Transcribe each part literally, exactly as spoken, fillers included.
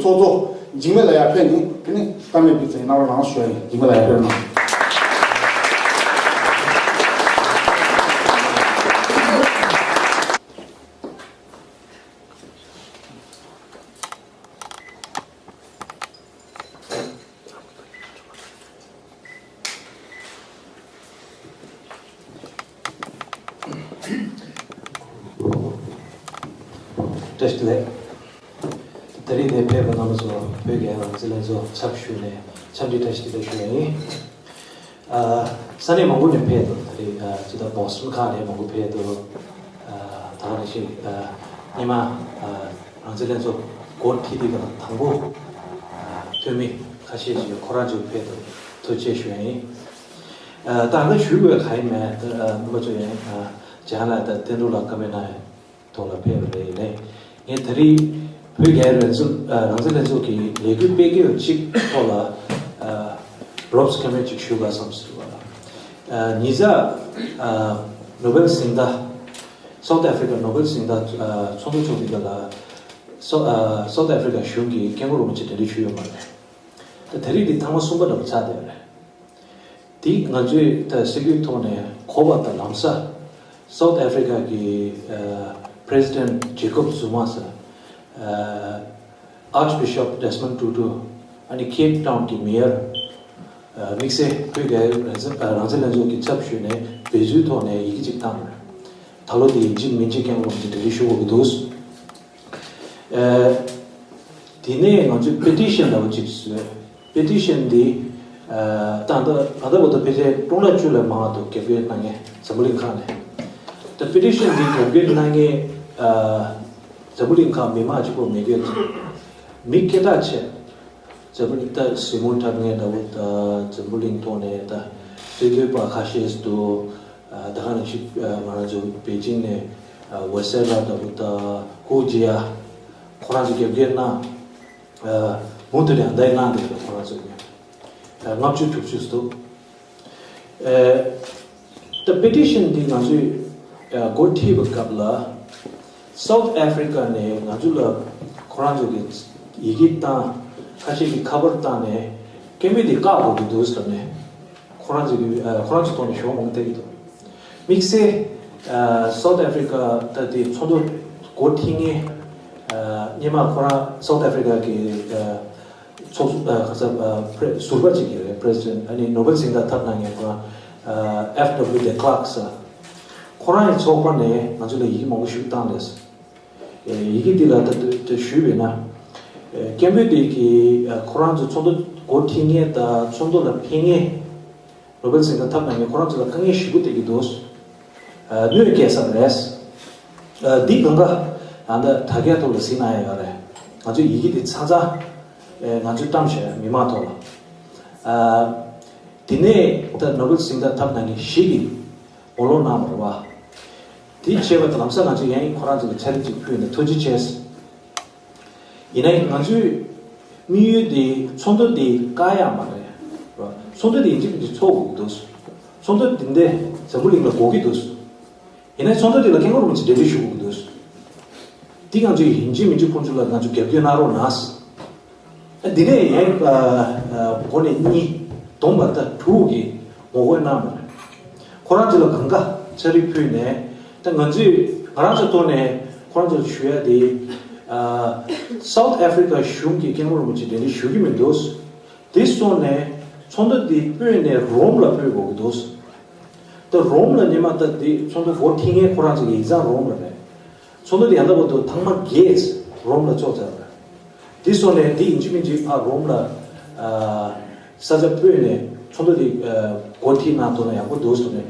ཚོགས་གཙོ་འཇིགས་མེད་ལགས་ཡར་ཕེབས་ནས་དེ་ནས་བཀའ་མོལ་སྤེལ་རྩིས་གནང་རོགས་གནང་ཞུ་ཡ་ཡིན། འཇིགས་མེད་ལགས་ཡར་ཕེབས་གནང་། བཀྲ་ཤིས་བདེ་ལེགས། ད་རེས་འདིར་ཕེབས་པ་རྣམ་པ་ཚོ་བོད་རྒྱལ་ཡོངས་རང་བཙན་ལྷན་ཚོགས་ཚབ་ཞུས་ནས་འཚམས་འདྲི་བཀྲ་ཤིས་བདེ་ལེགས་ཞུ་ཡ་ཡིན། ཨ། ས་གནས་མང་པོ་ནས་ཕེབས་འདུག་ད་རེས་ཨ་ཅི་ད་བོ་སི་ཊོན་ཁག་ནས་མང་པོ་ཕེབས་འདུག་ཨ། ད་ག་ནང་བཞིན་ཨ་སྔོན་མ་ཨ་རང་བཙན་ལྷན་ཚོགས་འགོ་ཁྲིད་དུས་ཀྱི་དང་པོ་ཨ་འཐུས་མི་ཁ་ཤས་ཤིག་ཁོ་རང་ཚོ་ཕེབས་འདུག་ཐུགས་རྗེ་ཆེ་ཞུ་ཡ་ཡིན། ཨ། ད་ལྟ་ཞུ་དགོས་གང་ཡང་མེད། ད་ཨ་རྣམ་པ་ཚོ་ཡང་ཨ་ལྕམ་ལགས་དང་བསྟན་འགྲོ་ལགས་བཀའ་མོལ་གནང་ཡ་ཐོག་ལ་ཕེབས་པ་རེད། ཡིན་ནའི་ངས་ད་རེས་བོད་རྒྱལ་ཡོངས་རང་བཙན་ཨ་རང་བཙན་ལྷན་ཚོགས་ཀྱི་ལས་འགུལ་སྤེལ་རྒྱུ་གཅིག་ཐོག་ལ་ཨ་རོབ་ཙམ་བཀའ་མོལ་གཅིག་ཞུ་དགོས་བསམ་སོང་། ཨ། ཉེ་ཆར་ཨ་ནོ་བེལ་གཟེངས་རྟགས། སའུ་ཐི་ཨ་ཕི་རི་ཀ་ནོ་བེལ་གཟེངས་རྟགས་ཨ་ཚོགས་འདུ་ཚོགས་དུས་སྐབས་ལ་སའུ་ཨ་སའུ་ཐི་ཨ་ཕི་རི་ཀ་གཞུང་གིས་སྐྱབས་མགོན་རིན་པོ་ཆེ་གདན་འདྲེན་ཞུས་ཡོད་མ་རེད། ད་ད་རེས་འདི་ཐེངས་མ་གསུམ་པ་འདྲ་པོ་ཆགས་བསྡད་ཡོད་རེད། འདི་ང་ཚོས་ད་སྲིད་ཇུས་ཐོག་ནས་གོ་བ་དང་ལམ་སང་སའུ་ཐི་ཨ་ཕི་རི་ཀ་གི་ཨ་པི་རེ་སི་ཌེན་ཊི་ཇེ་ཀོབ་ཛུ་མ་ཟེར་ཨ་ཨར་ཅི་བི་ཤོབ་ཌེ་སི་མོན་ཊུ་ཊུ། ཨ་ནི་ཀེབ་ཊའུན་གྱི་མེ་ཡར། ཨ། དམིགས་བསལ་བོད་རྒྱལ་ཡོངས་རང་བཙན་ཨ་རང་བཙན་ལྷན་ཚོགས་ཀྱི་ཚབ་ཞུས་ནས་འབད་བརྩོན་ཐོག་ནས་ཡི་གེ་གཅིག་བཏང་རེད། ད་ལོ་དེ་ཡིན་གཅིག་མིན་གཅིག་སྐྱབས་མགོན་རིན་པོ་ཆེ་གདན་འདྲེན་ཞུ་དགོས་ཀྱི་འདུག་ཨ། དེ་ནས་ང་ཚོས་པེ་ཊི་ཤན་འདྲ་བོ་གཅིག་བཟོས། པེ་ཊི་ཤན་འདི་ཨ་ད་ལྟ་ད་ལྟ་བར་དུ་ཕལ་ཆེར་སྟོང་ཕྲག་བཅུ་ལས་མང་བ་འདུག་རྒྱབ་སྐྱོར་གནང་མཁན་འཛམ་བུ་གླིང་ཁག་ནས། ད་པེ་ཊི་ཤན་འདི་རྒྱབ་སྐྱོར་གནང་མཁན་ཨ་འཛམ་བུ་གླིང་ཁག་མི་མང་གཅིག་པོ་མེད་ཀྱི། མི་སྐད་གྲགས་ཆེ། འཛམ་བུ་གླིང་ད་སི་མོན་ཐབ་ངེས་འདྲ་བོ་ད་འཛམ་བུ་གླིང་ཐོག་ནས་ད་རྩོད་དཔོན་པ་ཁ་ཤས་འདུག་ཨ། ད་ག་ནང་བཞིན་ཨ་ང་རང་ཚོ་པེ་ཅིང་ནས་ཨ་ཝེ་སེ་ར་འདྲ་བོ་ད་ཧུ་ཇི་ཡ། ཁོ་རང་ཚོ་རྒྱབ་སྐྱོར་གནང་། ཨ། མུ་མཐུད་ནས་ཡང་ད་གནང་བསྡད་ཡོད། ཁོ་རང་ཚོ་ཨ་ལྔ་བཅུ་དྲུག་ཅུ་འདུག་ཨ། ད་པེ་ཊི་ཤན་འདི་ང་ཚོས་ཨ་འགོ་ཁྲིད་པའི་སྐབས་ལ་སའུ་ཐི་ཨ་ཕི་རི་ཀ་ནས་ང་ཚོ་ལ་ཁོ་རང་ཚོ་གི་ཡི་གེ་བཏང་། ཁ་ཤས་ཀྱིས་ཁ་པར་བཏང་ནས་སྐད་འབོད་འདི་བཀག་དགོས་ཀྱི་འདུག་ཟེར་ནས་ཁོ་རང་ཚོ་གི་ཨ་ཁོ་རང་ཚོ་ཐོག་ནས་ཞུ་བ་མང་པོ་བསྡད་ཀྱི་འདུག་དམིགས་བསལ་ཨ་སའུ་ཐི་ཨ་ཕི་རི་ཀ་ད་དེ་ཚོགས་འདུ་འགོ་ཁྲིད་མཁན་ཨ་སྔོན་མ་ཁོ་རང་སའུ་ཐི་ཨ་ཕི་རི་ཀ་གི་ཨ་ཚོགས་ཟུར་ཨ་ག་ས་ཨ་པི་རེ་ཟུར་པ་ཅིག་ཡོད་རེད། པི་རེ་སི་ཌེན་ཊི། ཨ་ནི་ནོ་བེལ་གཟེངས་རྟགས་ཐོབ་གནང་མཁན་ཁོ་རང་ཨ་ཨེཕ་ཌབ་ལིའུ་ཌི་ཀླརཀ་ཟེར། ཁོ་རང་གི་ཚོགས་པ་ནས་ང་ཚོ་ལ་ཡི་གེ་མང་པོ་ཞིག་བཏང་རེད། ཨེ་ཡི་གེ་འདི་ལ་ད་ད་ད་ཞུས་པས་ན། ཨེ་སྐད་འབོད་འདི་གི་ཨ་ཁོ་རང་ཚོ་ཚོགས་འདུ་འགོ་ཁྲིད་མཁན་དང་ཚོགས་འདུ་ལ་ཕེབས་མཁན། ནོ་བེལ་གཟེངས་རྟགས་ཐོབ་གནང་མཁན་ཁོ་རང་ཚོ་ལ་དཀའ་ངལ་ཞེ་པོ་འཕྲད་ཀྱི་འདུག་ཨ་གནོད་སྐྱེལ་ས་རེད། ཨ་འདི་གང་ག་ཨ་ད་དྲ་རྒྱའི་ཐོག་ལ་གཟིགས་གནང་ཡ་ཡོད་རེད། ང་ཚོའི་ཡི་གེ་འདི་ཚང་ཚང་ཨེ་ང་ཚོས་བཀྲམ་བཞག་མི་མང་ཐོག་ལ། ཨ་དེ་ནས་ད་ནོ་བེལ་གཟེངས་རྟགས་ཐོབ་གནང་མཁན་བཞི་གིས་ངོ་ལོག་གནང་བ་རེད་བ། དེ་བྱས་པ་དང་ལམ་སང་ང་ཚོས་ཡང་ཁོ་རང་ཚོ་ལ་ཕྱག་ལས་ཅིག་ཕུལ་ནས་ཐུགས་རྗེ་ཆེ། ཡིན་ནའི་ང་ཚོའི་དམིགས་ཡུལ་དེ་ཚོགས་འདུ་དེ་བཀག་ཡག་མ་རེད། ཚོགས་འདུ་དེ་ཡིན་གཅིག་མིན་གཅིག་ཚོགས་དགོས་ཀྱི་འདུག་ཚོགས་འདུ་དེ་འདྲ་འཛམ་བུ་གླིང་ལ་དགོས་ཀྱི་འདུག་ཡིན་ནའི་ཚོགས་འདུ་དེ་ལ་སྐྱབས་མགོན་རིན་པོ་ཆེ་གདན་འདྲེན་ཞུ་དགོས་ཀྱི་འདུག་འདི་ང་ཚོས་ཡིན་གཅིག་མིན་གཅིག་ཁོང་ཚོ་ལ་ང་ཚོས་རྒྱབ་སྐྱོར་གནང་རོགས་གནང་། འདི་ནས་ཡང་ཨ་ཨ་འགོ་ནས་གཉིས། བསྡོམས་པ་ད་དྲུག་གི་ངོ་རྒོལ་གནང་བ་རེད། ཁོ་རང་ཚོ་ལ་གང་ག་ཕྱག་རིས་ཕུལ་ནས་ད་ང་ཚོས་ང་རང་ཚོའི་ཐོག་ནས་ཁོ་རང་ཚོ་ལ་ཞུ་ཡ་དེ་ཨ་སའུ་ཐི་ཨ་ཕི་རི་ཀ་གཞུང་གིས་སྐྱབས་མགོན་རིན་པོ་ཆེ་གདན་འདྲེན་ཞུ་གི་མི་འདུག་དེ་སོང་ནས་ཚོགས་འདུ་དེ་སྤོས་ནས་རོམ་ལ་སྤོས་དགོས་ཀྱི་འདུག་ད་རོམ་ལ་སྔོན་མ་ད་དེ་ཚོགས་འདུ་འགོ་ཁྲིད་མཁན་ཁོ་རང་ཚོ་གི་ཡིག་ཚང་རོམ་ལ་རེད། ཚོགས་འདུ་དེ་ཡང་ལྟ་བུ་དུ་ཐེངས་མ་བརྒྱད་རོམ་ལ་ཚོགས་ཚར་བ་རེད། དེ་སོང་ནས་དེ་ཡིན་གཅིག་མིན་གཅིག་ཕར་རོམ་ལ་ཨ་ས་ཆ་སྤོས་ནས་ཚོགས་འདུ་དེ་ཨ་འགོ་ཁྲིད་གནང་ཐུབ་ན་ཡག་པོ་འདུག་ཟེར་ནས།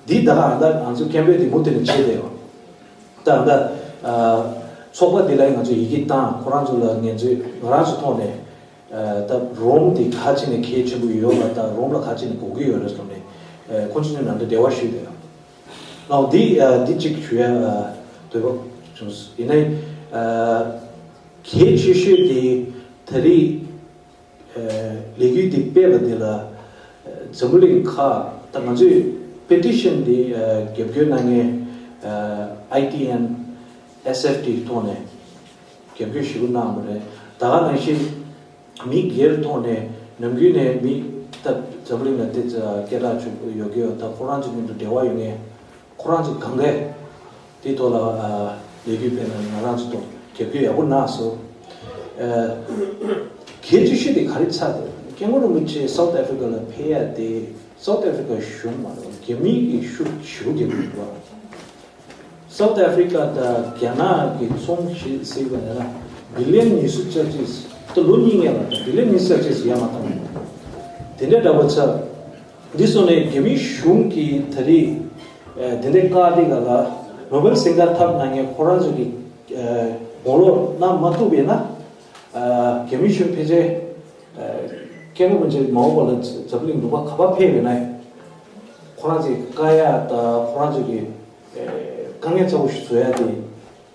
འདི་ད་ག་ཨ་ད་ང་ཚོ་སྐད་འབོད་དེ་མུ་མཐུད་ནས་བྱས་བསྡད་ཡོད། ད་ཨ་ད་ཨ་ཚོགས་པ་དེ་ལ་ང་ཚོས་ཡི་གེ་བཏང་། ཁོ་རང་ཚོ་ལ་ངེད་ཚོས་ང་རང་ཚོ་ཐོག་ནས་ཨ་ད་རོམ་དེ་ག་ཅི་ནས་གལ་ཆེན་པོ་ཡོད་པ་དང་རོམ་ལ་ག་ཅི་ནས་དགོས་ཀྱི་ཡོད་རེད་ཟེར་ནས་ཨ་ཁོ་ཚོ་ནས་ནང་དུ་འབྲེལ་བ་ཞུས་བསྡད་ཡོད། ཨོ་འདི་ཨ་འདི་གཅིག་ཞུ་ཡ་ཨ་འདོད་པ་བྱུང་སོང་། ཡིན་ནའི་ཨ་གལ་ཆེ་ཤོས་དེ་ད་རེས་ཨ་ལས་འགུལ་འདི་སྤེལ་བ་འདི་ལ་ཨ་འཛམ་བུ་གླིང་ཁག་ད་ང་ཚོས་པེ་ཊི་ཤན་འདི་ཨ་རྒྱབ་སྐྱོར་གནང་མཁན་ཨ་ཨའི་ཊི་ཨེན་ཨེས་ཨེཕ་ཊི་ཐོག་ནས་རྒྱབ་སྐྱོར་ཞེ་པོ་གནང་བ་རེད། ད་ག་ནང་བཞིན་མི་སྒེར་ཐོག་ནས་ནམ་རྒྱུན་ནས་མི་ད་འཛམ་གླིང་ལ་དེ་སྐད་གྲགས་ཆོད་ཡོད་ཀྱི་ཡོད། ད་ཁོ་རང་ཚོ་མཉམ་དུ་འབྲེལ་བ་ཡོད་མཁན་ཁོ་རང་ཚོ་གང་གས་དེ་ཐོག་ལ་ལས་འགུལ་སྤེལ་ན་ང་རང་ཚོ་ཐོག་རྒྱབ་སྐྱོར་ཡག་པོ་གནང་སོང་། གལ་ཆེ་ཤོས་དེ་ག་རེ་ཆགས་འདུག་སྐྱབས་མགོན་རིན་པོ་ཆེ་South Africa ལ་ཕེབས་ཡ་དེ་South Africa གཞུང་མ་གཏོགས་རྒྱ་མི་གི་ཤུགས་ཞེ་པོ་རྒྱབ་ཀྱི་འདུག་བ། South Africa དང་རྒྱ་ནག་གི་ཚོང་ཞེས་ཟེར་བ་ནི་ན་billion ཉི་ཤུ་རྩ་གཅིག་ད་ལོ་གཉིས་སྔོན་ལ་ད་billion ཉི་ཤུ་རྩ་གཅིག་ཡར་མར་བཏང་། དེ་འདྲའི་འདྲ་པོ་ཆགས། འདི་སོང་ནས་རྒྱ་མིའི་གཞུང་གིས་ད་རེས་དེ་འདྲའི་བཀག་དེ་ག་ལ་Nobel གཟེངས་རྟགས་ཐོབ་གནང་མཁན་ཁོ་རང་ཚོ་གིས་ངོ་ལོག་གནང་མ་ཐུབ་པས་ན། རྒྱ་མིའི་གཞུང་ཕལ་ཆེར་སྐྱབས་མགོན་རིན་པོ་ཆེ་མ་འོངས་པ་ལ་འཛམ་གླིང་ལུང་པ་ག་པར་ཕེབས་པས་ན་ཁོ་རང་ཚོས་བཀག་ཡ་དང་ཁོ་རང་ཚོ་གི་དཀའ་ངལ་ཚ་པོ་ཞིག་བཟོ་ཡ་དེ་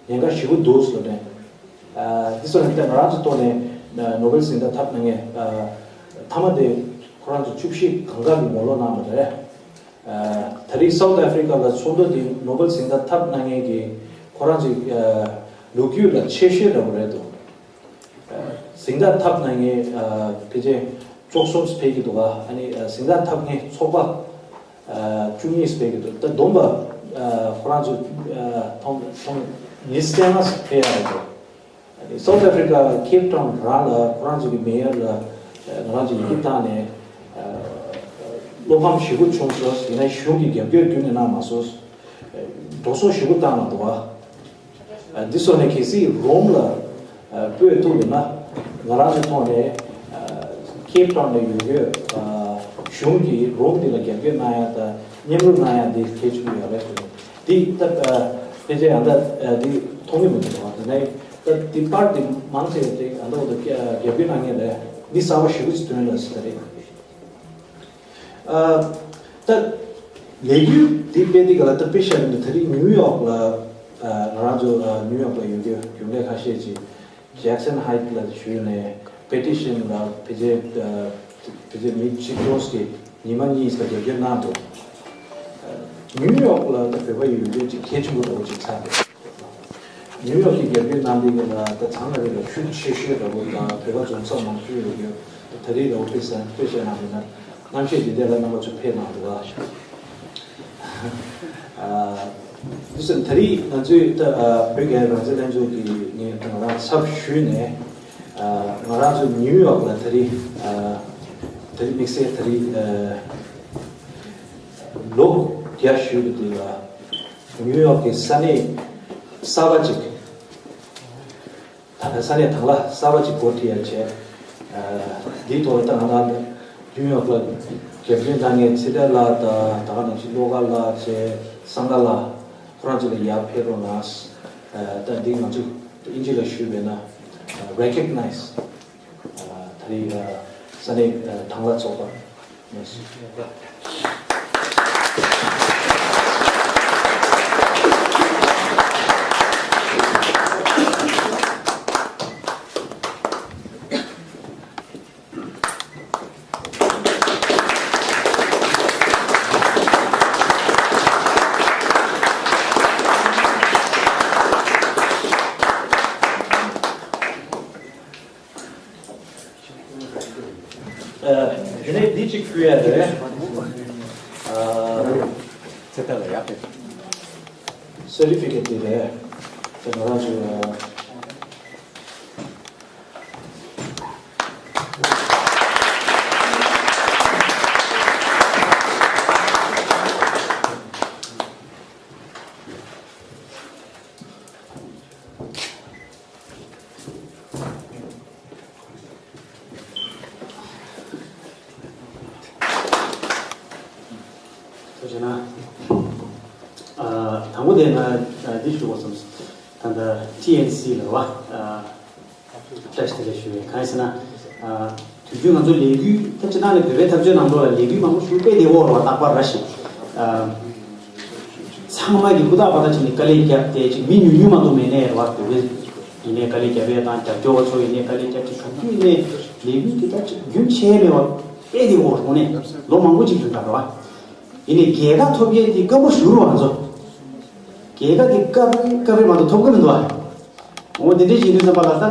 ཉེན་ཁ་ཞེ་པོ་འདུག་ཟེར་ནས། འདི་ཚོ་ནི་ད་ང་རང་ཚོ་ཐོག་ནས་Nobel གཟེངས་རྟགས་ཐོབ་གནང་མཁན་མཐའ་མ་དེ་ཁོ་རང་ཚོ་བཅུ་བཞི་གང་ག་གི་ངོ་ལོག་གནང་བ་རེད། ད་རེས་South Africa ལ་ཚོགས་འདུ་དེ་Nobel གཟེངས་རྟགས་ཐོབ་གནང་མཁན་གྱི་ཁོ་རང་ཚོའི་ལོ་རྒྱུས་ལ་ཆེ་ཤོས་འདྲ་པོ་རེད་འདུག་གཟེངས་རྟགས་ཐོབ་གནང་མཁན་ཕལ་ཆེར་བཅུ་གསུམ་ཕེབས་ཀྱི་འདུག་ག་ཨ་ནི་གཟེངས་རྟགས་ཐོབ་མཁན་ཚོགས་པ་བཅུ་གཉིས་ཕེབས་ཀྱི་འདུག་ད་བསྡོམས་པ་ཁོ་རང་ཚོ་ཐོང་ཐོང་ཉི་ཤུ་རྩ་ལྔ་ཕེབས་ཡ་རེད་འདུག South Africa Cape Town རང་ལ་ཁོ་རང་ཚོ་གི་མེ་ཡར་ལ་ང་རང་ཚོ་ཡི་གེ་བཏང་ནས་བློ་ཕམ་ཞེ་པོ་བྱུང་སོང་། ཡིན་ན་གཞུང་གི་རྒྱབ་སྐྱོར་ཁྱོན་ནས་གནང་མ་སོང་། འགྲོ་སོང་ཞེ་པོ་བཏང་གནང་འདུག་བ། འདི་སོགས་ནས་གལ་སྲིད་རོམ་ལ་སྤོས་ཐུབ་ཡོད་ན་ང་རང་ཚོའི་ཐོག་ནས་ཀེབ་ཊའོན་ལ་ཡོད་ཡོད་གཞུང་གིས་རོམ་འདི་ལ་རྒྱབ་སྐྱོར་གནང་ཡ་དང་མཉམ་རུབ་གནང་ཡ་འདི་གལ་ཆེན་པོ་ཡོད་རེད་ཟེར་ནས་འདི་ད་ཕལ་ཆེར་ཨ་ད་འདི་མཐོང་གི་མི་འདུག་བ། དེ་ནས་ད་འདི་པར་འདི་མང་ཆེ་བ་དེ་ཨ་ད་འོ་ད་རྒྱབ་སྐྱོར་གནང་མཁན་རེད། འདི་གསར་པ་ཞེ་པོ་ཅིག་ཐོན་ལ་ཟེར་རེད། ཨ། ད་ལས་འགུལ་འདི་སྤེལ་དུས་ག་ལ་ད་དཔེ་བཞག་ན་ད་རིང་ནིའུ་ཡོག་ལ་ཨ་ང་རང་ཚོ་ཨ་ནིའུ་ཡོག་ལ་ཡོད་རྒྱུ་རྒྱུན་ལས་ཁ་ཤས་ཅིག་ཇེག་སན་ཧའིཊ་ལ་ཞུས་ནས་པེ་ཊི་ཤན་ལ་ཕལ་ཆེར་ཨ་ཕལ་ཆེར་མི་ཆིག་སྟོང་གི་ཉི་མ་གཉིས་ལ་རྒྱབ་སྐྱོར་གནང་འདུག་ཨ་ནིའུ་ཡོག་ལ་ད་བོད་པ་ཡོད་རྒྱུ་ཅིག་གལ་ཆེན་པོ་འདྲ་བོ་ཅིག་ཆགས་འདུག་ནིའུ་ཡོག་གི་རྒྱབ་སྐྱོར་གནང་དེ་ག་ལ་ད་ཚང་མ་རེ་ལ་ཤུགས་ཆེ་ཤོས་འདྲ་བོ་དང་བོད་པ་འཛོམས་ས་མང་ཤོས་ཡོད་རྒྱུ་ད་རེས་ལ་འོ་དཔེ་བཞག་དཔེ་བཞག་ན་མིན་ན། གནམ་གཤིས་འདི་འདྲ་ལ་རྣམ་པ་ཚོ་ཕེབས་གནང་འདུག་ག་ཨ། དེ་ཚོ་ད་རེས་ང་ཚོས་ད་ཨ་བོད་རྒྱ་རང་བཙན་ལྷན་ཚོགས་ཀྱི་ངས་ད་ང་རང་ཚབ་ཞུས་ནས་ཨ་ང་རང་ཚོ་ནིའུ་ཡོག་ལ་ད་རེས་ཨ་ད་རེས་དམིགས་བསལ་ད་རེས་ཨ་ལོ་བརྒྱ་ཞུས་པ་དེ་ལ་ནིའུ་ཡོག་གི་ས་གནས་གསར་པ་ཅིག་ད་ལྟ་ས་གནས་དང་བླངས་གསར་པ་ཅིག་འགོ་ཁྲིད་ཡ་བྱས། ཨ་འདིའི་ཐོག་ལ་ད་ང་རང་ནིའུ་ཡོག་ལ་རྒྱབ་སྐྱོར་གནང་མཁན་ཚེ་བརྟན་ལགས་དང་ད་ག་ནང་བཞིན་བློ་དགའ་ལགས་བྱས་སངས་དགའ་ལགས་ཁོ་རང་ཚོ་ལ་ཡར་ཕེབས་རོགས་གནང་། ཨ་ད་འདི་ང་ཚོ་ཨིན་ཇི་ལ་ཞུས་པས་ན་recognize ཨ་ད་རེས་ཨ་ས་གནས་ཨ་དང་བླངས་ཚོགས་པ། ཨ་དེ་ནས་འདི་གཅིག་ཕུལ་ཡ་རེད། ཨ་ཚེ་ཐར་ལ་ཡག་པས། སར་ཊི་ཕི་ཀེཊ་འདི་རེད། དེ་ང་རང་ཚོ་ཐུགས་རྗེ་གནང་། ཨ་དང་པོ་དེ་ང་ཨ་འདི་ཞུ་དགོས་བསམས། ད་ལྟ་ཊི་ཨེན་སི་ལ་བ་ཨ་བཀྲ་ཤིས་བདེ་ལེགས་ཞུ་བའི་གང་ཡིན་ཟེར་ན། ཨ་དུས་རྒྱུན་ང་ཚོ་ལས་འགུལ་ད་སྤྱིར་བཏང་ནས་བོད་པའི་འཐབ་རྩོད་ནང་ལོགས་ལ་ལས་འགུལ་མང་པོ་ཞིག་སྤེལ་བསྡད་ཡོད་རེད་བ། རྟག་པར་ར་ཞིག་ཨ་ཚང་མ་གི་ཧུར་ཐག་བར་ཐག་བྱས་ནས་དཀའ་ལས་བརྒྱབ་སྟེ་ཅིག་མི་ཉུང་ཉུང་མ་གཏོགས་མེད་ནའི་རེད་བ། བོད་པའི་ཡིན་ནའི་དཀའ་ལས་བརྒྱབ་པའི་དང་རྒྱབ་སྐྱོར་བ་ཚོ་ཡིན་ནའི་དཀའ་ལས་བརྒྱབ་སྟེ་གང་དུས་ཡིན་ནའི་ལས་འགུལ་དེ་ད་ཅིག་རྒྱུན་ཆད་མེད་པར་སྤེལ་བསྡད་ཡོད་རེད་ནས་ལོ་མང་པོ་ཅིག་རིང་ལ་རེད་བ། ཡིན་ནའི་རྒྱལ་ཁ་ཐོབ་ཡས་དེ་སྐམ་པོ་ཞུ་རུ་བ་ང་ཚོ། རྒྱལ་ཁ་དེ་སྐབས་རེ་སྐབས་རེ་མ་གཏོགས་ཐོབ་ཀྱི་མི་འདུག་ཨ། འོ་དེ་འདྲའི་བྱེད་དུས་ཙམ་པ་ལ་ད། ཨ་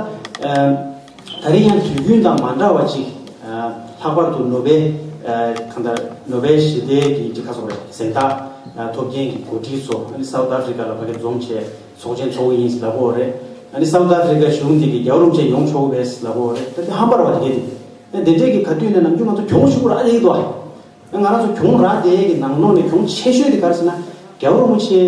ད་རེས་ཡང་དུས་རྒྱུན་དང་མ་འདྲ་བ་ཅིག་ལྷག་པར་དུ་ནོ་བེལ་གང་ལྟར་ནོ་བེལ་ཞི་བདེའི་གི་ཅིག་ཁ་སོགས་རེད། གཟེངས་རྟགས་ཐོབ་མཁན་གྱི་འགོ་ཁྲིད་ཚོ་ཨ་ནི་སའུ་ཐི་ཨ་ཧྥི་རི་ཀ་ལ་ཕ་གི་འཛོམས་བྱས་ཚོགས་ཆེན་ཚོགས་ཀྱི་ཡིན་ལབ་ཀྱི་ཡོད་རེད། ཨ་ནི་སའུ་ཐི་ཨ་ཧྥི་རི་ཀ་གཞུང་དེ་གི་རྒྱལ་བ་རིན་པོ་ཆེ་ཡོང་ཆོག་གི་རེད་ལབ་ཀྱི་ཡོད་རེད། ད་དེ་ཧམ་པ་རེད་བ། དེ་གས་དེ་དེ་འདྲས་ཀྱི་ག་དུས་ནས་ནམ་རྒྱུན་ང་ཚོ་གྱོང་ཞུ་དགོས་ར་ཨ་ཡིན་དོ། ང་རང་ཚོ་གྱོང་རག་དེ་གི་ནང་ལོགས་ནས་གྱོང་ཆེ་ཤོས་དེ་ག་རེ་ཟེར་ན། རྒྱལ་བ་རིན་པོ་ཆེ་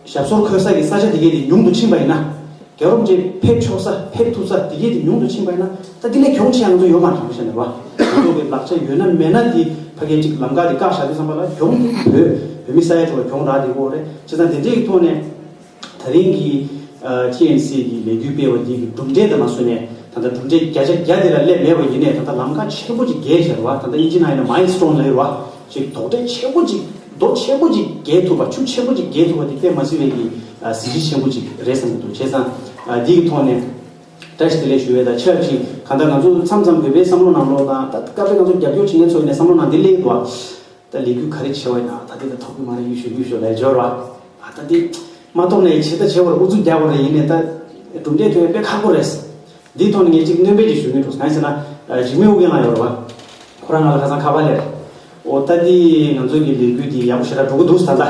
ཞབས་སོར་འཁོད་ས་གི་ས་ཆ་དེ་གས་དེ་ཉུང་དུ་ཕྱིན་པ་ཡིན་ན། རྒྱལ་བ་རིན་པོ་ཆེ་ཕེབས་ཆོག་ས་ཕེབས་ཐུབ་ས་དེ་གས་དེ་ཉུང་དུ་ཕྱིན་པ་ཡིན་ན། ད་དེ་ལས་གྱོང་ཆེ་ཡང་ཚོ་ཡོད་མ་རེད་བཤད་ནས་བ། ང་ཚོ་གི་ལག་ཆ་ཡོད་ན་མེད་ན་དེ་ཕ་གི་ཅིག་ལམ་ཁ་དེ་བཀག་བཞག་དུས་ཙམ་པ་ལ་གྱོང་དེ་བོད་བོད་མི་ས་ཡ་དྲུག་ལ་གྱོང་རག་དེ་གོ་རེད། བྱས་ཙང་དེ་འདྲས་ཀྱི་ཐོག་ནས། ད་རིང་གི་ཨ་ཊི་ཨེན་སི་གི་ལས་འགུལ་སྤེལ་བ་འདི་གི་གྲུབ་འབྲས་དང་མ་བཟུང་ནས་ད་ལྟ་གྲུབ་འབྲས་བརྒྱ་ཆ་བརྒྱ་དེ་ལ་སླེབས་མེད་པ་ཡིན་ནའི་ད་ལྟ་ལམ་ཁ་ཆེན་པོ་ཅིག་བརྒལ་བཞག་པ། ད་ལྟ་དབྱིན་ཇི་ནང་ཡིན་ན་མའིལ་སི་ཊོན་ལབ་ཡོད་པ་ཅིག་རྡོག་ཁྲེས་ཆེན་པོ་ཅིག་རྡོ་ཆེན་པོ་ཅིག་བརྒལ་ཐུབ་པ། ཆུ་ཆེན་པོ་ཅིག་བརྒལ་ཐུབ་པ་འདི་དཔེ་མ་སྲིད་པའི་གི་ཨ་གཟི་བརྗིད་ཆེན་པོ་ཅིག་རེད་བསམ་གྱི་འདུག་བྱས་ཙང་ཨ་འདི་གི་ཐོག་ནས་བཀྲ་ཤིས་བདེ་ལེགས་ཞུ་བའི་དང་ཆབས་ཅིག་གང་ལྟར་ང་ཚོ་མཚམས་མཚམས་བོད་པའི་བསམ་བློ་ནང་ལོགས་དང་ད་སྐབས་རེ་ང་ཚོ་རྒྱབ་སྐྱོར་བྱེད་མཁན་ཚོ་ཡིན་ནའི་བསམ་བློ་ནང་འདི་སླེབས་འདུག་བ། ད་ལས་འགུལ་ག་རེ་བྱེད་པ་ཡིན་ན་ད་འདི་ད་ཐོབ་གི་མ་རེད། ཡུལ་ཤོད་ཡུལ་ཤོད་ལ་འབྱོར་བ། ཨ་ད་འདི་མ་ཐོབ་ནའི་བྱེད་ད་བྱེད་པར་ཨུ་ཚུགས་རྒྱག་པ་རེད། ཡིན་ནའི་ད་གྲུབ་འབྲས་ཐོན་ཡ་དཔེ་ཁག་པོ་རེད། འདིའི་ཐོག་ནས་ངས་ཅིག་སྣོན་པ་ཅིག་ཞུ་གི་འདུག་གང་ཡིན་ཟེར་ན་འཇིགས་མེད་ཨོ་རྒྱན་ལགས་ཡོད་རེད་བ། ཁོ་རང་ང་ལ་ཁ་སང་ཁ་པར་སླེབས། ཨོ་ད་འདི་ང་ཚོ་གི་ལས་འགུལ་འདི་ཡག་པོ་ཞེ་དྲག་འགྲོ་གི་འདུག་ད་ལྟ་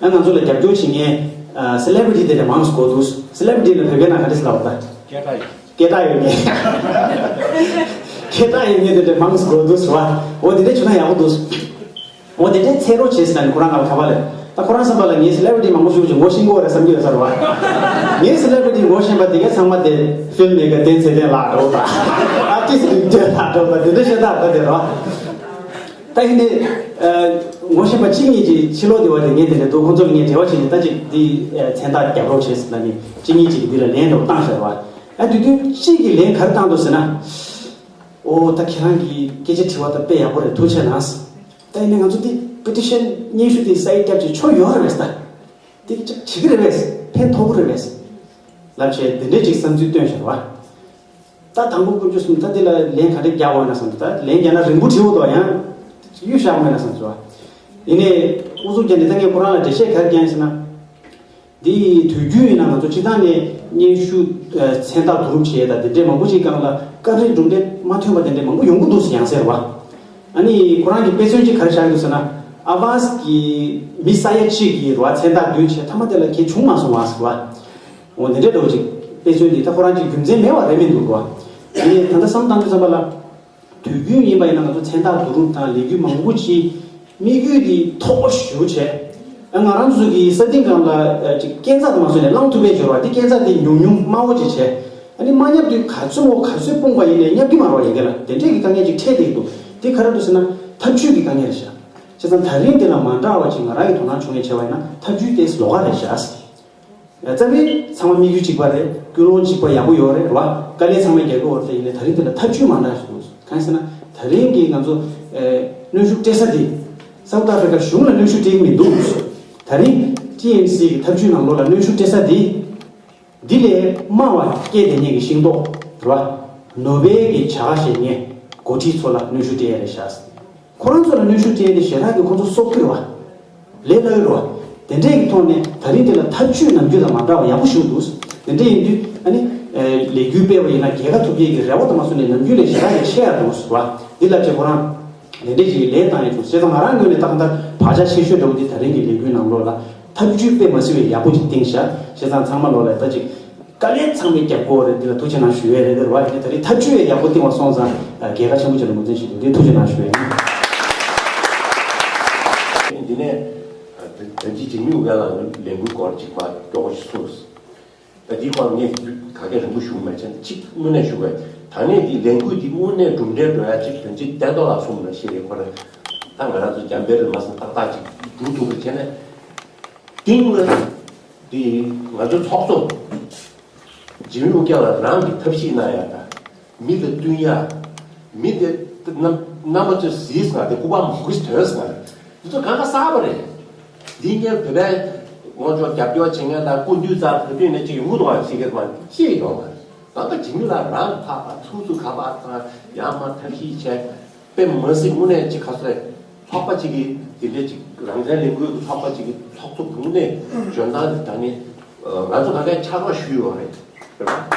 ཨ་ང་ཚོ་ལ་རྒྱབ་སྐྱོར་བྱེད་མཁན་སེ་ལེ་བྷི་རི་ཊི་དེ་འདྲ་མང་ཙམ་དགོས་འདུག་སེ་ལེ་བྷི་རི་ཊི་ལ་བོད་སྐད་ནང་ག་འདྲ་ཟེར་ལབ་པ་ད། སྐད་གྲགས་ཡོད་མཁན། སྐད་གྲགས་ཡོད་མཁན། སྐད་གྲགས་ཡོད་མཁན་དེ་འདྲ་མང་ཙམ་དགོས་འདུག་ཟེར་བ། འོ་དེ་འདྲ་བྱུང་ན་ཡག་པོ་འདུག་འོ་དེ་འདྲའི་ཚེ་རོགས་བྱེད་ཟེར་ནས་ཁོ་རང་ང་ལ་ཁ་པར་སླེབས། ད་ཁོ་རང་བསམ་པ་ལ་ངའི་སེ་ལེ་བྷི་རི་ཊི་མང་པོ་ཞིག་ཅིག་ངོ་ཤེས་ཀྱི་ཡོད་རེད་བསམ་གྱི་ཡོད་ས་རེད་བ། ངའི་སེ་ལེ་བྷི་རི་ཊི་ངོ་ཤེས་པ་དེ་གས་ཚང་མ་དེ་ཕིལམ་མེ་ཀར་བསྟན་ཚེ་བརྟན་ལགས་འདྲ་བོ་དང་། ཨར་ཊིསི་ཊི་རིག་གྲོལ་ལགས་འདྲ་བོ་དང་དེ་འདྲ་བཤད་སྟངས་ད་དེ་རེད་བ། ད་ཡིན་ནའི་ངོ་ཤེས་པ་གཅིག་གཉིས་ཀྱིས་ཕྱི་ལོགས་དེ་བ་དེ་ངས་དེ་འདྲ་འདུག་ཁོང་ཚོ་ལ་ངས་འབྲེལ་བ་བྱས་ནས་ད་ཅིག་འདི་མཚན་རྟགས་རྒྱབ་རོགས་བྱས་ཟེར་ལབ་ནས་གཅིག་གཉིས་ཅིག་གིས་འདི་ལ་ལན་འདྲ་བོ་བཏང་བཞག་རེད་བ། ཨ་དེ་དུས་གཅིག་གིས་ལན་ག་རེ་བཏང་འདུག་ཟེར་ན། ཨོ་ད་ཁྱེད་རང་གིས་སྐད་ཆ་དྲི་བ་ད་དཔེ་ཡག་པོ་རེད། ཐུགས་རྗེ་གནང་། ད་ཡིན་ནའི་ང་ཚོ་འདི་པེ་ཊི་ཤན་སྙན་ཞུ་དེ་སའིན་རྒྱབ་ཅིག་ཆོ་ཡོད་རེད་ད། འདི་ཅིག་བྱེད་ཀྱི་རེད་པས། ཕན་ཐོགས་ཀྱི་རེད་པས། ལབ་བྱས་དེ་འདྲས་ཅིག་བསམ་ཚུལ་བཏོན་བཞག་པ། ད་དང་པོ་དཀོན་མཆོག་གསུམ་ད་འདི་ལ་ལན་ག་འདྲས་རྒྱག་དགོས་ན་བསམ་ད་ལན་རྒྱག་ན་རིང་པོ་བྲིས་འོ་དོ་ཡང་གཡུག་བཞག་མེད་ན་བསམ་བྱུང་བ། ཡིན་ནའི་ཨུ་ཚུགས་རྒྱག་ནས་ད་ངས་ཁོ་རང་ལ་འགྲེལ་བཤད་ག་རེ་རྒྱག་ཡིན་ཟེར་ན། འདི་དུས་རྒྱུན་ཡིན་ན་ང་ཚོ་སྤྱི་བཏང་ནས་སྙན་ཞུ་མཚན་རྟགས་བསྡུ་རུབ་བྱས་དང་དེ་འདྲས་མང་པོ་ཞིག་སྒང་ལ་སྐབས་རེ་གྲུབ་འབྲས་མ་ཐོན་པ་དེ་འདྲས་མང་པོ་ཡོང་གི་འདུག་ཟེར་ཡང་ཟེར་བ། ཨ་ནི་ཁོ་རང་གིས་དཔེ་མཚོན་ཅིག་ག་རེ་བཞག་འདུག་ཟེར་ན། ཨ་བཱས་ཀྱི་མི་ས་ཡ་གཅིག་གིས་རོ་མཚན་རྟགས་བསྡུས་བྱས་མཐའ་མ་དེ་ལ་གས་བྱུང་མ་སོང་བ་ཟེར་བ། འོ་འདི་འདྲས་འདྲ་བོ་ཅིག་དཔེ་མཚོན་འདི་ད་ཁོ་རང་གི་རྒྱུ་མཚན་མེད་པ་རེད་མི་འདུག་རོ། ཨ་ནི་ད་ལྟ་བསམ་བཏང་དུས་ཙམ་པ་ལ། དུས་རྒྱུན་ཡིན་པ་ཡིན་ན་ང་ཚོ་མཚན་རྟགས་བསྡུ་རུབ་དང་ལས་འགུལ་མང་པོ་ཅིག་དམིགས་ཡུལ་འདི་མཐོ་པོ་ཞེ་པོ་བྱས། ཨ་ང་རང་ཚོ་གི་ས་སྟེང་སྒང་ལ་ཨ་ཅིག་སྐས་འཛེག་མ་བཟོས་ནས་ལངས་ཐུབ་པའི་འབྱོར་བ་འདི་སྐས་འཛེག་འདི་ཉུང་ཉུང་དམའ་བོ་ཅིག་བྱས། ཨ་ནི་མ་བརྙབ་དུས་ག་ཚོད་མོ་ག་ཚོད་སྤུངས་པ་ཡིན་ནའི་བརྙབ་ཀྱི་མ་རེད་བ། ཡ་གི་ལ་དེ་འདྲས་ཀྱི་དཀའ་ངལ་ཅིག་འཕྲད་བསྡད་ཀྱི་འདུག་འདི་ག་རེ་འདུག་ཟེར་ན་ཐབས་ཇུས་ཀྱི་དཀའ་ངལ་རེད་ཤག་བྱས་ཙང་ད་རིང་འདི་ལ་མ་འདྲ་བ་ཅིག་ང་རང་གི་དོ་སྣང་བྱུང་ཡས་བྱས་པ་ཡིན་ན་ཐབས་ཇུས་དེ་ལོགས་ཀ་རེད་ཤག་རྩ་བའི་ཚང་མ་དམིགས་ཡུལ་གཅིག་པ་རེད། ཀུན་སློང་གཅིག་པ་ཡག་པོ་ཡོད་རེད་བ། དཀའ་ལས་ཚང་མས་རྒྱག་གི་ཡོད་རེད། ཡིན་ནའི་ད་རིང་འདི་ལ་ཐབས་ཇུས་མ་འདྲ་ཞིག་འདུག་གང་ཡིན་ཟེར་ན་ད་རིང་གི་ང་ཚོ་ཨེ་གནོན་ཤུགས་སྤྲད་ས་དེ་སའུ་ཐི་ཨ་ཧྥི་རི་ཀ་གཞུང་ལ་གནོན་ཤུགས་སྤྲད་ཀྱི་མི་འདུག་ད་རིང་ཊི་ཨེན་སི་གི་ཐབས་ཇུས་ནང་ལོགས་ལ་གནོན་ཤུགས་སྤྲད་ས་དེ་འདི་ལས་དམའ་བ་སྐྱེས་དེ་ཉིད་ཀྱི་ཤིང་ཏོག་རེད་བ། ནོ་བེལ་གྱི་བྱ་དགའ་བཞེས་མཁན་འགོ་ཁྲིད་ཚོ་ལ་གནོན་ཤུགས་སྤྲད་ཡ་རེད་ཤག་ཁོ་རང་ཚོ་ལ་གནོན་ཤུགས་སྤྲད་དེ་ཞེ་དྲག་གི་ཁོ་ཚོ་སྲོག་ཁུར་བ། ལས་སླ་ཡོད་རེད་བ། དེ་འདྲས་ཀྱི་ཐོག་ནས་ད་རིང་དེ་ལ་ཐབས་ཇུས་ནམ་རྒྱུན་དང་མ་འདྲ་བ་ཡག་པོ་ཞིག་འདུག་དེ་འདྲས་ཡིན་དུས་ཨ་ནི། ལས་འགུལ་སྤེལ་བ་ཡིན་ན་རྒྱལ་ཁ་ཐོབ་ཡས་ཀྱི་རེ་བ་དང་མ་སོང་ནས་ནམ་རྒྱུན་ལས་ཞེ་དྲག་ཡང་ཆེ་ཡ་འདུག་བ། འདི་ལབ་བྱས་ཁོ་རང་ལས་འབྲས་ཀྱི་ལས་བཏང་ཡས་འདུག་བྱས་ཙང་ང་རང་ངོས་ནས་ད་གང་ལྟར་བག་ཆགས་ཆེ་ཤོས་འདྲ་བོ་འདི་ད་རིང་གི་ལས་འགུལ་ནང་ལོགས་ལ་ཐབས་ཇུས་དཔེ་མ་སྲིད་པའི་ཡག་པོ་ཅིག་བཏིང་ཤག་བྱས་ཙང་ཚང་མ་ལོག་ལ་ད་ཅིག་དཀའ་ལས་ཚང་མས་རྒྱབ་དགོས་རེད། འདི་ལ་ཐུགས་རྗེ་གནང་ཞུ་ཡས་རེད། དེ་རེད་བ། དེ་ནས་ད་རིང་ཐབས་ཇུས་ཡག་པོ་བཏིང་བ་སོང་ཙང་རྒྱལ་ཁ་ཆེན་པོ་ཅིག་ལ་ངོས་འཛིན་ཞུ་རྒྱུ་འདི་ཐུགས་རྗེ་གནང་ཞུ་ཡས་ཡིན། འདི་ནས་ད་ཅི་ཇིང་ལུའུ་ཝེ་ལ་ལས་འགུལ་སྐོར་ཅིག་མ་སྐྱོ་པོ་ཞིག་གསུངས། ད་འདི་སྐོར་ངས་ག་གེ་རིང་པོ་ཞུ་མ་བྱས་གཅིག་དངོས་གནས་ཞུ་བས་ད་ནས་འདི་ལས་འགུལ་འདི་དངོས་གནས་གྲུབ་འབྲས་འགྲོ་ཡ་གཅིག་དོན་གཅིག་བསྟན་ཐོག་ལ་གསུངས་ན་ཤེས་རེད། ཁོ་རེ་ད་ང་རང་ཚོ་འཇམ་དཔལ་རེད་མ་སོང་ཏག་ཏག་ཅིག་འགྲུབ་ཐུབ་པ་བྱས་ནས། དེང་ལ་འདི་ང་ཚོ་ཚོགས་གཙོ་ཇིམ་ལུ་ཀྱ་ལ་རང་གི་ཐབས་ཤེས་གནང་ཡ་དང་མི་ལ་བསྟུན་ཡ། མི་དེ་རྣམ་རྣམ་པ་ཚོས་གཟིགས་ང་དེ་སྐུ་པར་མང་པོ་ཞིག་ཐོན་སོང་ང་། འདི་ཚོ་གང་ག་གསར་པ་རེད། འདི་སྔོན་བོད་པའི་ངོ་ཅོག་རྒྱབ་སྐྱོར་བྱེད་མཁན་དང་སྐུ་མདུན་རྩ་བོད་དོན་ནས་ཅིག་ཡོང་གི་འདུག་ཨ་ཤེས་ཀྱི་མ་ཤེས་ཡོང་ང་། ད་ལྟ་ཇིམ་ལུ་ལ་རང་གི་ཕ་ཕ་ཚུགས་ཚུགས་ཁ་པར་དང་ཡང་མ་ཐབས་ཤེས་བྱས། དཔེ་མ་སྲིད་དངོས་གནས་ཅིག་ག་ཚོད་ཚོགས་པ་ཅིག་གིས་དེ་འདྲའི་ཅིག་རང་བཙན་ལས་འགུལ་གྱི་ཚོགས་པ་ཅིག་གིས་ཚོགས་གཙོ་དངོས་གནས་འཇོན་ཐང་དེ་ད་ནི་ང་ཚོ་ག་གའི་ཕྱག་རོགས་ཞུས་ཡོད་རེད། རེད་པ།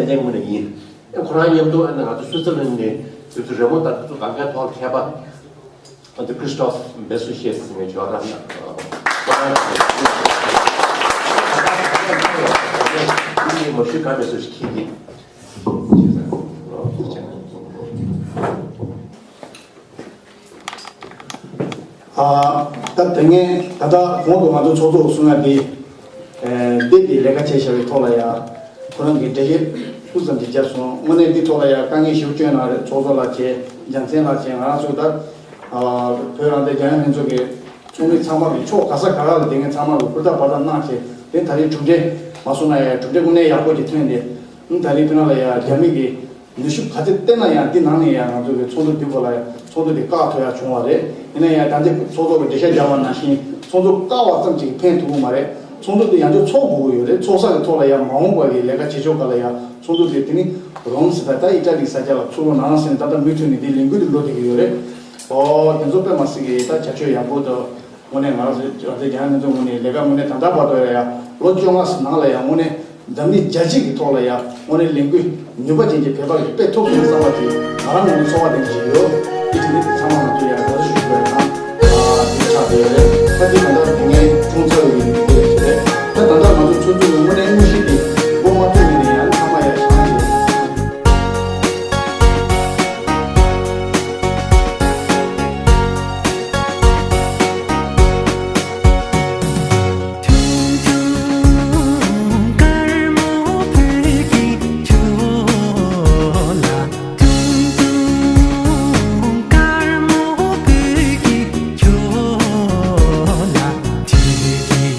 ལྡན་ངོས་ནས་ཡིན། ཁོ་རང་མཉམ་དུ་ཨ་ནི་ང་ཚོ་སུའི་ཙི་ལན་ནས་དུས་ཚོད་རིང་མོ་དང་དུས་ཚོད་གང་གའི་ཐོག་མཁས་པ་ཨ་ནི་ཀྲིས་ཏོབ་བེ་སུ་ཤེས་ཟེར་མཁན་ཅིག་ཡོད་ར། ཁོ་རང་གིས་མ་ཞུས་ག་མེད་བཟོ་ཞིག་ཁྱེད་ཀྱིས། ཨ། ད་དེ་སྔའི་ད་ལྟ་གོང་དུ་ང་ཚོ་ཚོགས་གཙོས་གསུང་ཡ་དེ། ཨེ། འདི་གི་ལས་ཀ་བྱས་བཞག་པའི་ཐོག་ལ་ཡ། ཁོ་རང་གི་འགྲེལ་བཤད་སྤུ་ཙམ་ཅིག་བརྒྱབ་སོང་། དངོས་གནས་འདི་ཐོག་ལ་ཡ་དཀའ་ངལ་ཞེ་པོ་བསྐྱོན་གནང་རེད། ཚོགས་གཙོ་ལགས་བྱས། རྒྱལ་མཚན་ལགས་བྱས། ང་རང་ཚོ་ད། ཨ། བོད་རང་བཙན་རྒྱལ་ཡོངས་ལྷན་ཚོགས་ཀྱི་ཚོགས་མི་ཚང་མ་གི་ཕྱོགས་ག་ས་ག་ར་ལ་བསྡད་མཁན་ཚང་མ་གི་ཧུར་ཐག་འབད་ཐག་གནང་བྱས། དེ་ད་རེས་གྲུབ་འབྲས་མ་སོང་ན་ཡ་གྲུབ་འབྲས་དངོས་གནས་ཡག་པོ་ཅིག་ཐོན་ཏེ། ད་རེས་དཔེར་ན་ལ་ཡ་རྒྱ་མི་གི་ནུས་ཤུགས་ག་ཚད་བསྟན་ན་ཡང་འདི་ནང་ནས་ཡང་ང་ཚོ་གི་ཚོགས་འདུ་འདི་སྐོར་ལ་ཡང་ཚོགས་འདུ་འདི་བཀག་ཐུབ་ཡ་བྱུང་བ་རེད། ཡིན་ན་ཡང་ད་ལྟའི་ཚོགས་གཙོ་གི་འགྲེལ་བཤད་བརྒྱབ་པ་ནང་བཞིན་ཚོགས་འདུ་བཀག་པ་ཙམ་གྱིས་ཕན་ཐོགས་ཀྱི་མ་རེད། ཚོགས་འདུ་འདི་ཡང་བསྐྱར་ཚོགས་དགོས་ཀྱི་ཡོད་རེད། ཚོགས་ས་གི་ཐོག་ལ་ཡང་མ་འོངས་པ་གི་ལས་ཀ་བྱེད་ཕྱོགས་སྒང་ལ་ཡང་ཚོགས་འདུ་འདི་དེ་ནི་རོམ་ཟེར་ད་ད་ཨི་ཊ་ལི་ས་ཆ་ལ་ཚུགས་རོགས་གནང་ཟེར་ནས་ད་ལྟ་མུ་མཐུད་ནས་འདི་ལས་འགུལ་འདི་འགྲོ་བསྡད་ཀྱི་ཡོད་རེད། ཨོ་དེ་ཚོ་དཔེ་མ་སྲིད་ཀྱི་ད་བྱ་སྤྱོད་ཡག་པོ་དང་། དངོས་གནས་ང་རང་ཚོ་རང་བཙན་རྒྱལ་ཡོངས་ལྷན་ཚོགས་ངོས་ནས་ལས་ཀ་དངོས་གནས་ད་ལྟ་བར་དུ་ཡ་ཡ་ལོ་བཅོ་ལྔ་ནང་ལ་ཡ་དངོས་གནས་འཛམ་གླིང་རྒྱལ་སྤྱི་གི་ཐོག་ལ་ཡ་དངོས་གནས་ལས་འགུལ་ནུས་པ་ཅན་གྱི་བོད་པ་གི་དཔེ་ཐོབ་སོང་བསམ་པ་དེ་ང་རང་ངོས་ནས་ཚོར་བ་དེ་འདྲ་ཞིག་ཡོད། དེ་དེ་ནས་དེ་ཚང་མ་ང་ཚོ་ཡ་ད་གཟོད་